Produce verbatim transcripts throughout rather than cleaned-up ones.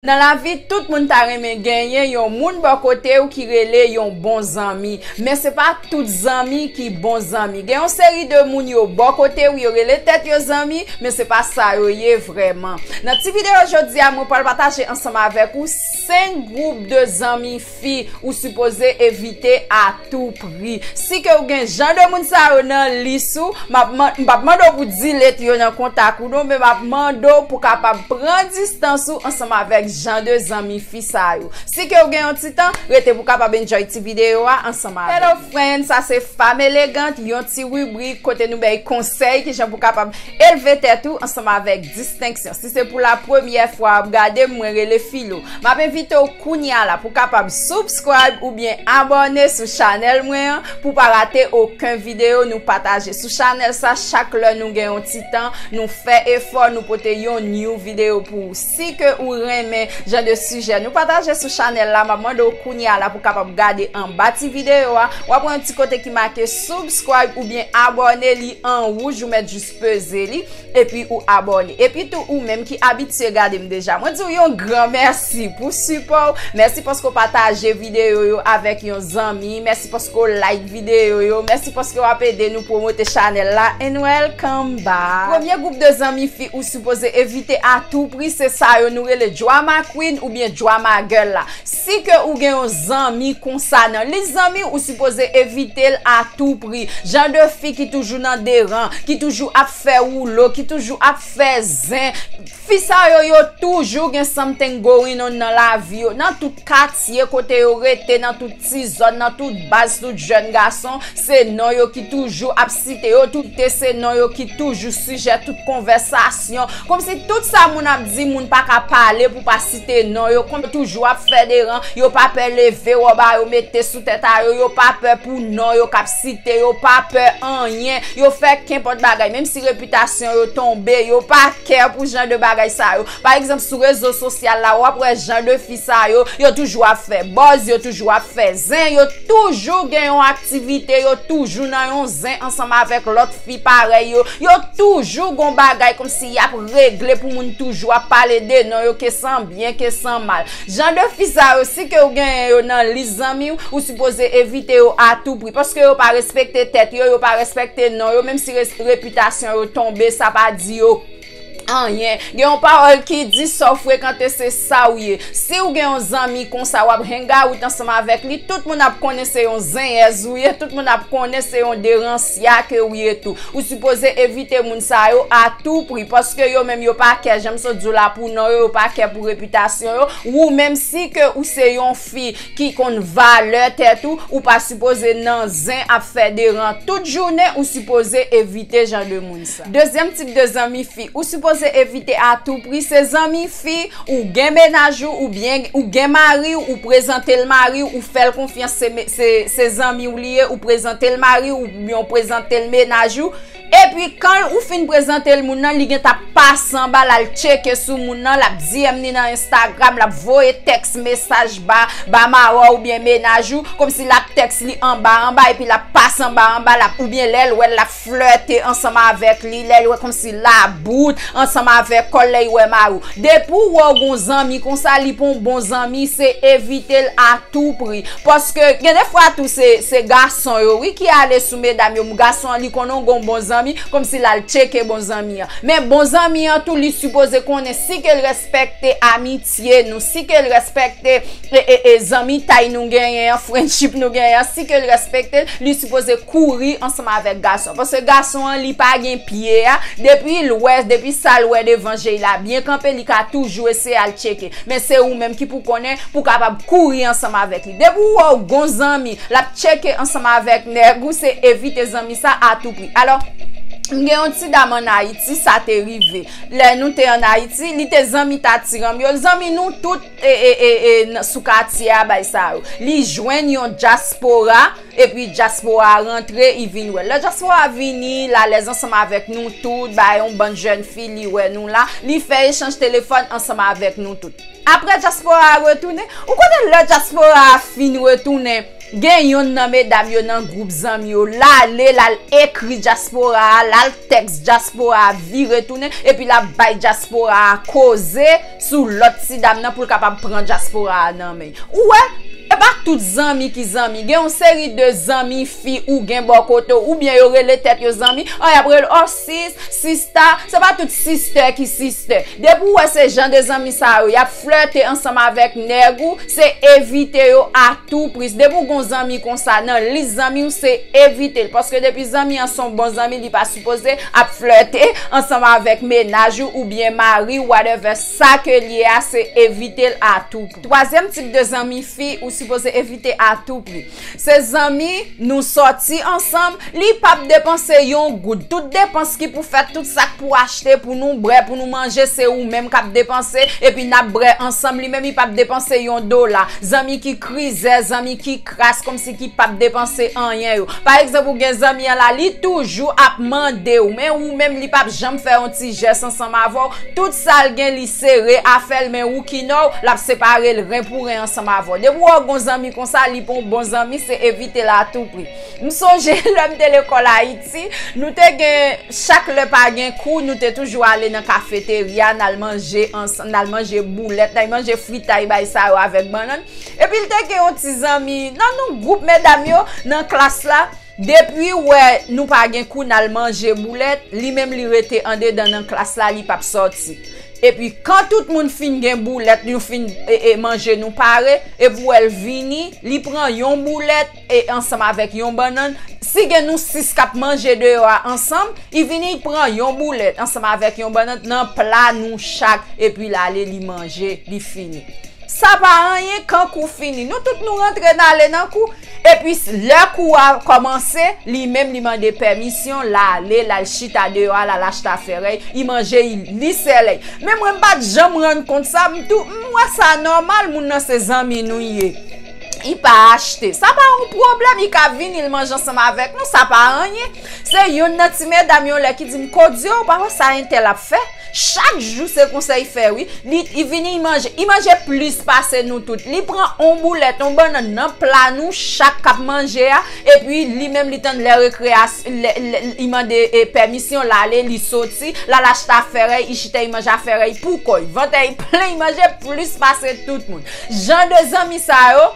Nan lavi, tout moun ta renmen genyen yon moun bò kote w ki rele yon bon zanmi. Men se pa tout zanmi ki bon zanmi. Gen yon seri de moun yo bò kote w, yo rele tèt yo zanmi, men se pa sa yo ye vrèman. Nan ti videyo jodi a, mwen pral pataje ansanm avèk ou senk gwoup de zanmi fi ou sipoze evite a tou pri. Si ke w gen jan de moun sa yo nan lis ou, m ap man-, m p ap mande w pou delete yo nan kontak ou non, men m ap mande w pou kapab pran distans ou ansanm avèk jan de zanmi fi sa yo. Si ke w gen yon ti tan, rete pou kapab enjoy ti videyo a ansanm avè m. Hello friends, sa se Femme Élégante, yon ti ribrik kote nou bay konsèy kijan pou kapab elve tèt ou ansanm avèk distenksyon. Si se pou la premyè fwa w ap gade m, mwen rele Filo. M ap envite w kounye a la pou kapab subscribe oubyen abòne sou chanèl mwen an pou pa rate okenn videyo nou pataje sou chanèl sa. Chak lè nou gen yon ti tan, nou fè efò, nou pote yon new videyo pou ou. Si ke ou renmen jan de sijè nou pataje sou chanèl la, m ap mande w kounye a la pou kapab gade anba ti videyo a, w ap wè yon ti kote ki make subscribe oubyen abòne, li an wouj, ou mèt jis peze li, epi ou abòne. Epi tou, ou menm ki abitye gade m deja, mwen di w yon gran mèsi pou sipò w. Mèsi paske w pataje videyo yo avèk yon zanmi. Mèsi paske w like videyo yo. Mèsi paske w ap ede nou pwomote chanèl la. And welcome back. Premye gwoup de zanmi fi ou sipoze evite a tou pri, se sa yo nou rele drama queen oubyen drama girl la. Si ke ou gen yon zanmi konsa nan lis zanmi, ou sipoze evite l a tou pri. Jan de fi ki toujou nan deran, ki toujou ap fè woulo, ki toujou ap fè zen. Fi sa yo, yo toujou gen something going on nan lavi yo. Nan tout katye kote yo rete, nan tout ti zòn, nan tout baz, tout jèn gason, se non yo ki toujou ap site yo, tout te se non yo ki toujou sijè tout konvèsasyon. Kòmsi tout sa moun ap di, moun pa ka pale pou pa site non yo. Kòm yo toujou ap fè deran, yo pa pè leve wòb a yo, mete sou tèt a yo, yo pa pè pou non yo k ap site, yo pa pè anyen, yo fè kenpòt bagay. Menm si repitasyon yo tonbe, yo pa kè pou jan de bagay sa yo. Pa egzanp, sou rezo sosyal la, w ap wè jan de fi sa yo, yo toujou ap fè buzz, yo toujou ap fè zen, yo toujou gen yon aktivite, yo toujou nan yon zen ansanm avèk lòt fi parèy yo, yo toujou gon bagay kòmsi y ap regle pou moun toujou ap pale de non yo, ke san byen, ke san mal. Jan de fi sa yo, si ke w genyen yo nan lis zanmi w, ou sipoze evite yo a tou pri, paske yo pa respekte tèt yo, yo pa respekte non yo, menm si res-, repitasyon yo tonbe, sa pa di yo anyen. Gen yon pawòl ki di, sa w frekante, se sa w ye. Si w gen yon zanmi konsa, w ap hang out ansanm avèk li, tout moun ap konnen se yon zenyèz ou ye, tout moun ap konnen se yon deransya ke w ye tou. Ou sipoze evite moun sa yo a tou pri, paske yo menm yo pa kè, jan m sot di w la, pou non yo, yo pa kè pou repitasyon yo. Ou menm, si ke ou se yon fi ki konn valè tèt ou, ou pa sipoze nan zen ap fè deran tout jounen, ou sipoze evite jan de moun sa. Dezyèm tip de zanmi fi ou sipoze evite a tou pri, se zanmi fi, ou gen mennaj ou, oubyen ou gen mari w, ou prezante l mari w, ou fè l konfyans, se me-, se, se zanmi w li ye, ou prezante l mari w, oubyen ou prezante l mennaj ou. Epi, kan ou fin prezante l moun nan, li gentan ap pase anba l, al tcheke sou moun nan, l ap D M li nan Instagram, l ap voye tèks mesaj ba, ba mari w oubyen mennaj ou, kòmsi l ap tèks li anba, anba, epi l ap pase anba, anba, l ap, oubyen lè l wè l, l ap flète ansanm avèk li, lè l wè kòmsi l about ansanm avèk kò l, lè l wè mari w. Depi w wè w gon zanmi konsa, li pa yon bon zanmi, se evite l a tou pri. Paske gen de fwa tou se, se gason yo, wi, ki ale sou medam yo. Gason an, li konnen w gon bon zanmi, kòmsi l al tcheke bon zanmi an. Men bon zanmi an tou, li sipoze konnen si ke l respekte amitye nou, si ke l respekte e, e, e, zanmitay nou genyen an, friendship nou genyen an, si ke l respekte l, li sipoze kouri ansanm avèk gason. Paske gason an, li pa gen pye a, depi l wè, depi sa l wè devan je l la byen kanpe, li ka toujou eseye al tcheke. Men se ou menm ki pou konnen, pou kapab kouri ansanm avèk li. Depi w wè w gon zanmi, l ap tcheke ansanm avèk nèg ou, se evite zanmi sa a tou pri. Alò, m gen yon ti dam ann Ayiti, sa te rive. Lè nou te ann Ayiti, li te zanmi Tatiranm yo, zanmi nou tout, e, e, e, e, nan, sou katye a, bay sa yo. Li jwenn yon dyaspora, epi dyaspora a rantre, li vin wè l. Lè dyaspora a vini, l alèz ansanm avèk nou tout, bay yon bann jèn fi, li wè nou la, li fè echanj telefòn ansanm avèk nou tout. Apre dyaspora a retounen, ou konnen lè dyaspora a fin retounen, Gen yonn nan medam yo nan gwoup zanmi yo, l ale, l al ekri dyaspora a, l al tèks dyaspora a, vire tounen, epi l ap bay dyaspora a koze sou lòt ti dam nan pou l kapab pran dyaspora a nan men. Ou wè, e pa tout zanmi ki zanmi. Gen yon seri de zanmi fi ou gen bò kote w, oubyen yo rele tèt yo zanmi, an y ap rele, oh sis, sista, se pa tout sistè ki sistè. Depi w wè se jan de zanmi sa yo, y ap flète ansanm avèk nèg ou, se evite yo a tou pri. Depi w gon zanmi konsa nan lis zanmi w, se evite l. Paske depi zanmi an se yon bon zanmi, li pa sipoze ap flète ansanm avèk mennaj ou oubyen mari w, whatever, sa ke l ye a, se evite l a tou pri. Twazyèm tip de zanmi fi ou sipoze evite a tou pri. Se zanmi, nou sòti ansanm, li p ap depanse yon goud. Tout depans ki pou fèt, tout sa k pou achte, pou nou bwè, pou nou manje, se ou menm k ap depanse, epi n ap bwè ansanm, li menm li p ap depanse yon dola. Zanmi ki krizè, zanmi ki kras, kòmsi ki p ap depanse anyen yo. Pa egzanp, ou gen zanmi an la, li toujou ap mande w, men ou menm li p ap janm fè yon ti jès ansanm avè w. Tout sa l gen, li sere afè l, men ou ki nò w, l ap separe l ren pou ren ansanm avè w. Depi w wè w gon zanmi konsa, li pa yon bon zanmi, se evite l a tou pri. M sonje lè m te lekòl Ayiti, nou te gen, chak lè pa gen kou, nou te toujou ale nan kafeterya, n al manje ansanm, n al manje boulèt, n al manje fritay, bay sa yo avèk bannann. Epi l te gen yon ti zanmi nan nou gwoup medam yo nan klas la. Depi wè nou pa gen kou n al manje boulèt, li menm li rete andedan nan klas la, li p ap sòti. Epi kan tout moun fin gen boulèt, nou fin e, e, manje, nou pare, epi wè l vini, li pran yon boulèt e ansanm avèk yon bannann. Si gen nou sis k ap manje deyò a ansanm, li vini, li pran yon boulèt ansanm avèk yon bannann nan pla nou chak, epi l ale, li manje, li fini. Sa pa anyen, kan kou fini. Nou tout nou rantre n ale nan kou. Epi lè kou a kòmanse, li menm li mande pèmisyon, l ale, l al chita deyò a, l al achte afè rèy, li manje, li, li sèlèy. Men mwen m pa t janm rann kont sa, m tou, m wè sa nòmal, moun nan se zanmi nou ye. Li pa achte. Sa pa yon pwoblèm, li ka vini, li manje ansanm avèk nou, sa pa anyen. Se youn nan ti medam yon lè ki di m, Kodyo, ou pa wè sa entèl ap fè? Chak jou se konsa l fè wi. Li, li vini, li manje, li manje plis pase nou tout. Li pran yon boulèt, yon bannann nan pla nou chak k ap manje a, epi li menm li tann lè rekreyasyon, lè, lè, li mande e, pèmisyon, l ale, li soti, l al achte afè rèy, li chita, li manje afè rèy pou kò l. Vantè l plen, li manje plis pase tout moun. Jan de zanmi sa yo,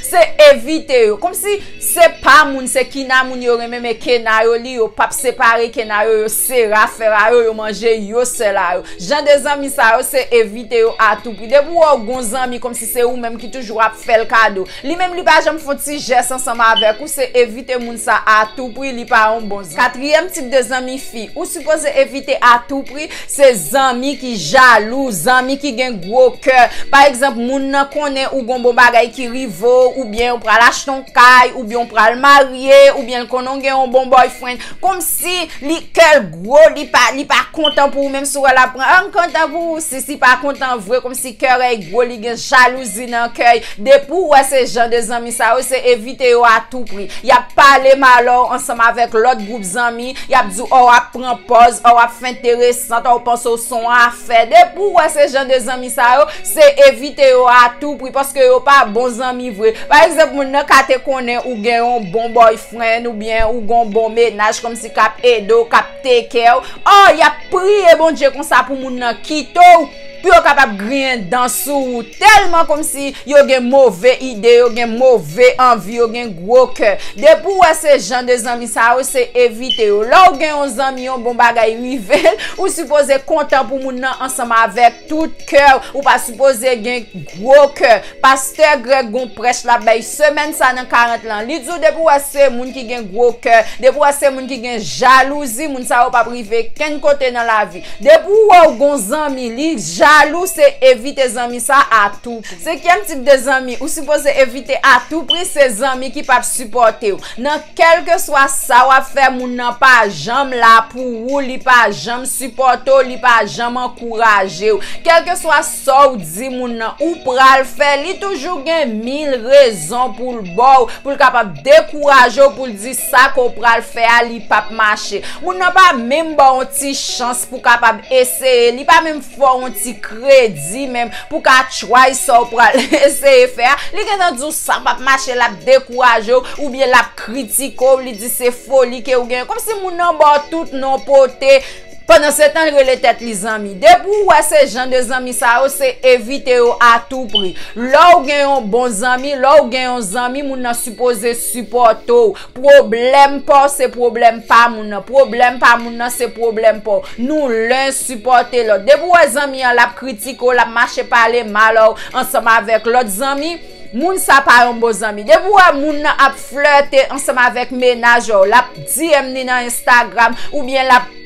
se evite yo. Kòmsi se pa moun, se kina moun yo renmen, men kena yo li, yo p ap separe kena yo, yo sere afè a yo, yo manje yo sèl a yo. Jan de zanmi sa yo, se evite yo a tou pri. Depi w wè w gon zanmi kòmsi se ou menm ki toujou ap fè l kado, li menm li pa janm fè yon ti jès ansanm avèk ou, se evite moun sa a tou pri, li pa yon bon zanmi. Katriyèm tip de zanmi fi ou sipoze evite a tou pri, se zanmi ki jalou, zanmi ki gen gwo kè. Pa egzanp, moun nan konnen ou gon bon bagay ki rive w, oubyen ou pral achte yon kay, oubyen ou pral marye, oubyen l konnen w gen yon bon boyfriend. Kòmsi li kè l gwo, li pa, li pa kontan pou ou, menm si w wè l ap pran, ah, m kontan pou ou, sis li pa kontan vre, kòmsi kè rèy gwo, li gen jalouzi nan kè l. Depi w wè se jan de zanmi sa yo, se evite yo a tou pri. Y ap pale malè w ansanm avèk lòt gwoup zanmi, y ap di w, oh, w ap pran pòz, oh, w ap fè enteresant, oh, w panse w se yon afè. Depi w wè se jan de zanmi sa yo, se evite yo a tou pri, paske yo pa bon zanmi vre. Pa egzanp, moun nan ka te konnen ou gen yon bon boyfriend, oubyen ou gen yon bon mennaj, kòmsi k ap ede w, k ap take care w. Oh, y ap priye Bondye konsa pou moun nan kite w, pou yo kapab griyen dan sou ou, tèlman kòmsi yo gen move ide, yo gen move anvi, yo gen gwo kè. Depi w wè se jan de zanmi sa yo, se evite yo. Lè w gen yon zanmi, yon bon bagay rive l, ou sipoze kontan pou moun nan ansanm avèk tout kè w. Ou pa sipoze gen gwo kè. Pastè Greg gon prèch l ap bay semèn sa nan karant lan. Li di w depi w wè se moun ki gen gwo kè, depi w wè se moun ki gen jalouzi, moun sa yo p ap rive kenn kote nan lavi. Depi w wè w gon zanmi, li jalou, se evite zanmi sa a tou pri. Senkyèm tip de zanmi ou sipoze evite a tou pri, se zanmi ki p ap sipòte w. Nan kèlkeswa sa w ap fè, moun nan pa janm la pou ou, li pa janm sipòte w, li pa janm ankouraje w. Kèlkeswa sa w di moun nan ou pral fè, li toujou gen mil rezon pou l ba w, pou l kapab dekouraje w, pou l di sa ke w pral fè a, li p ap mache. Moun nan pa menm ba w yon ti chans pou w kapab eseye, li pa menm fè w yon ti kredi menm pou ka try sa w pral eseye fè a, li gentan di w sa p ap mache, l ap dekouraje w, oubyen l ap kritike w, li di se foli ke w genyen. Kòmsi moun nan ba w tout non pote, pandan se tan l rele tèt li zanmi. Depi w wè se jan de zanmi sa yo, se evite yo a tou pri. Lè w gen yon bon zanmi, lè w gen yon zanmi, moun nan sipoze sipòte w. Pwoblèm pa w se pwoblèm pa moun nan. Pwoblèm pa moun nan se pwoblèm pa w. Nou len sipòte lòt. Depi w wè zanmi an l ap kritike w, l ap mache pale mal w ansanm avèk lòt zanmi, moun sa pa yon bon zanmi. Depi w wè moun nan ap flète ansanm avèk menaj w, l ap D M li nan Instagram, oubyen l ap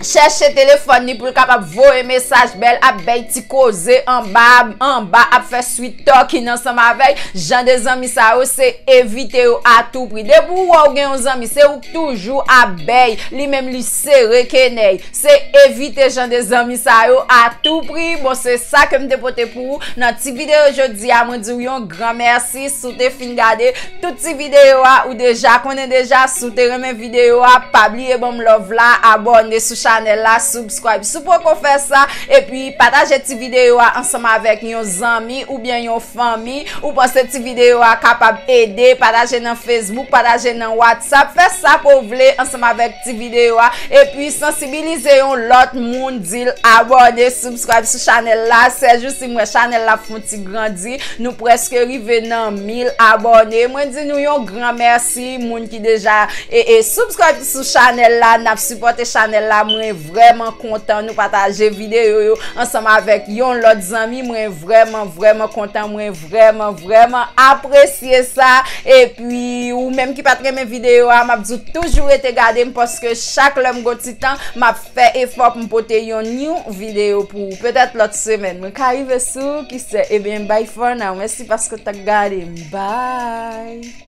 chèche telefòn li pou l kapab voye mesaj ba l, ap bay ti koze anba, anba, ap fè sweet talking ansanm avè l, jan de zanmi sa yo, se evite yo a tou pri. Depi w wè w gen yon zanmi, se ou k toujou ap bay, li menm li sere kenèy. Se evite jan de zanmi sa yo a tou pri. Bon, se sa ke m te pote pou ou nan ti videyo jodi a. Mwen di w yon gran mèsi si w te fin gade tout ti videyo a, ou deja konnen deja, si w te renmen videyo a, pa bliye ban m love la, abòne sou chanèl la, subscribe si w poko fè sa, epi pataje ti videyo a ansanm avèk yon zanmi oubyen yon fanmi ou panse ti videyo a kapab ede, pataje nan Facebook, pataje nan WhatsApp, fè sa ke w vle ansanm avèk ti videyo a, epi sansibilize yon lòt moun, di l abòne, subscribe sou chanèl la. Sèjousi m wè chanèl la ap fè yon ti grandi, nou prèske rive nan mil abòne. Mwen di nou yon gran mèsi, moun ki deja e, e subscribe sou chanèl la, n ap sipòte chanèl la. Mwen vrèman kontan nou pataje videyo yo ansanm avèk yon lòt zanmi. Mwen vrèman, vrèman kontan, mwen vrèman, vrèman apresye sa. Epi, ou menm ki pa t renmen videyo a, m ap di w toujou rete gade m, paske chak lè m gon ti tan, m ap fè efò pou m pote yon new videyo pou ou. Petèt lòt semèn, mwen ka rive sou, kisè. Ebyen, bye for now. Mèsi paske w t ap gade m. Bye!